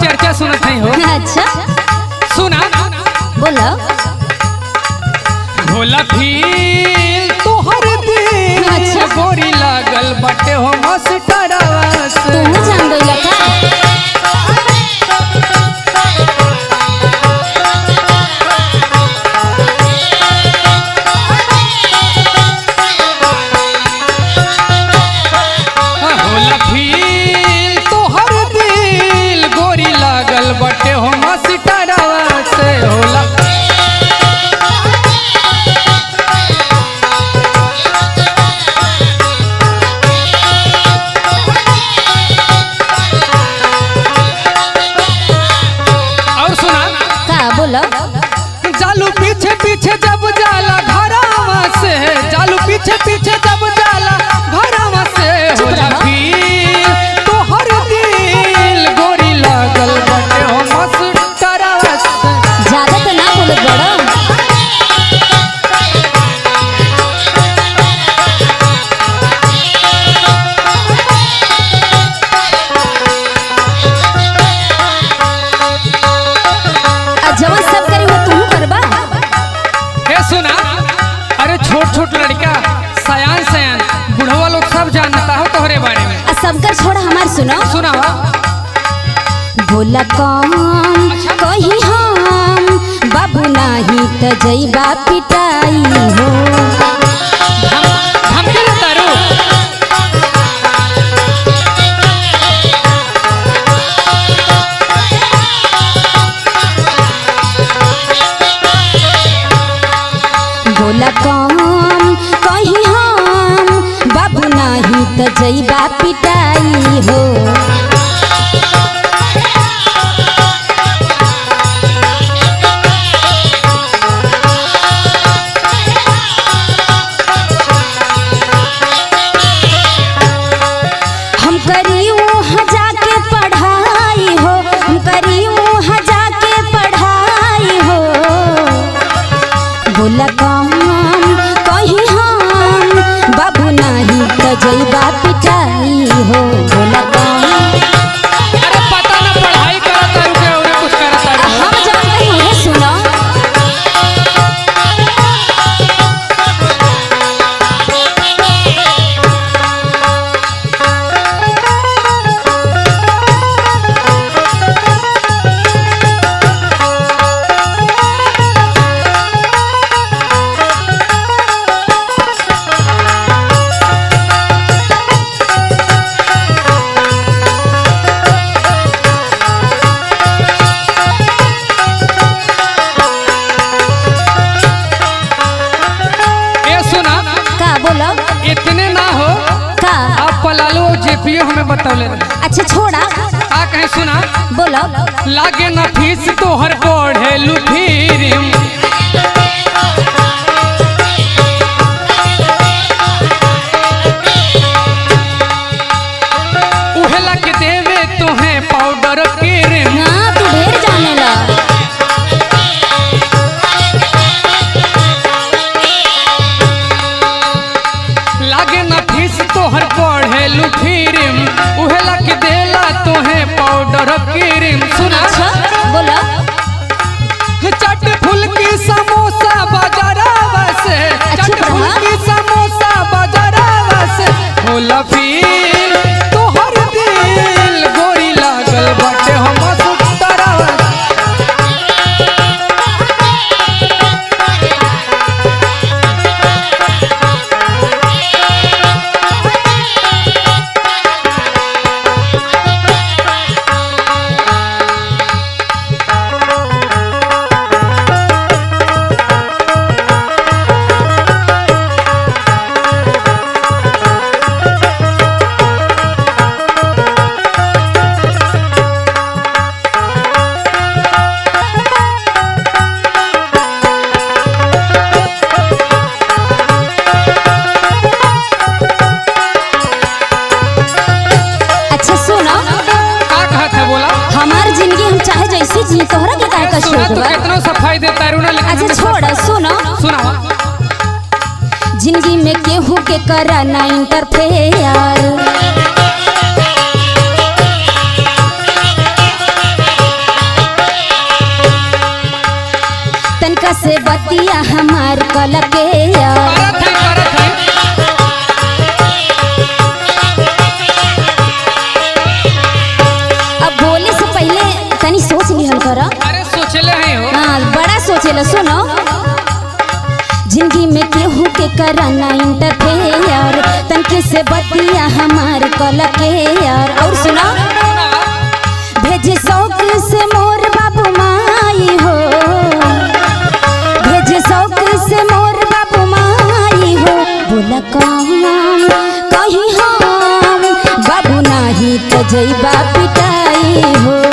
चर्चा सुनत हई हो। अच्छा सुना। बोलो। भोला फील तोहर दिल। अच्छा। गोरी लागल बटे हो मस्टरवा से। तू जान गइला का? होला फील तोहर दिल गोरी लागल बटे हो मस्टरवा से। होला और सुना। का बोलो? जालू पीछे पीछे जब जाला घरावा से, जालू पीछे पीछे जब जाला घरावा से। चुप होला रहो। फील तोहर दिल गोरी लागल बटे हो मस्टरवा से। ज्यादा तो ना बोलत बड़ो। आ जवन सब करी वो तू करबा। हे सुना, अरे छोट छोट लड़का, सयान सयान बुढ़वा लोग सब जानता हो तोहरे बारे में। आ सबकर छोड़, हमार सुनो। सुनावा। बोला कौन कही हम बाबू नाही त जइबा पिटाई हो। धमकी ना तारू। बोला कौन कही हम बाबू नाही त जइबा पिटाई हो। हम करी वहाँ जाके पढ़ाई हो, हम करी वहाँ जाके पढ़ाई हो। बोला कौन कही हम बाबू नाही त जइबा पिटाई हो। बोला कौन। अरे पता ना पढ़ाई करत तारू के और कुछ करत तारू। हम जवन कही उहे सुनो। ए सुना। का बोलो? इतने ना हो। का? आप पलालू और जेपीओ हमें बतौले रहे। अच्छा छोड़ा। आ कहे सुना। बोलो। लागे ना फीस तोहर पढ़ेलू फिर। उहे लाके देवे तोहे पाउडर क्रीम। ना तू ढेर जानेला। लागे ना फीस तोहर पढ़ेलू फिर, उहे लाके देला तोहे पाउडर क्रीम। सुना। अच्छा बोलो। चट फुल्की समोसा बाजारावा से, चट चुप रहा। फुल्की समोसा बाजारावा से। होला फील तोहर दिल गोरी लागल बाटे हम सुतरावा। अच्छा सुनो। का कहत है बोला? हमार जिंदगी हम चाहे जैसे जी, तोहरा के काहे कष्ट सुना होत तो बा? कितना सफाई देता रू ना लेकिन अच्छा हमें छोड़, सुनो। सुनावा। जिंदगी में केहू के करा ना इंटरफेयर। हमार कल के यार। करत है, करत है। अब बोले से पहले तनी सोच लिहल कर। अरे सोचले है हो। हाँ बड़ा सोचेला। सुनो, जिंदगी में केहू के कराना इंटरफेयर, तनके से बतिया हमार कल के यार। और सुनो, भेजे शौक से मोर बाबू माई हो, भेजे शौक से मोर बाबू माई हो, बोला कहाँ कहीं हम बाबू नाही तो जइबा पिटाई हो।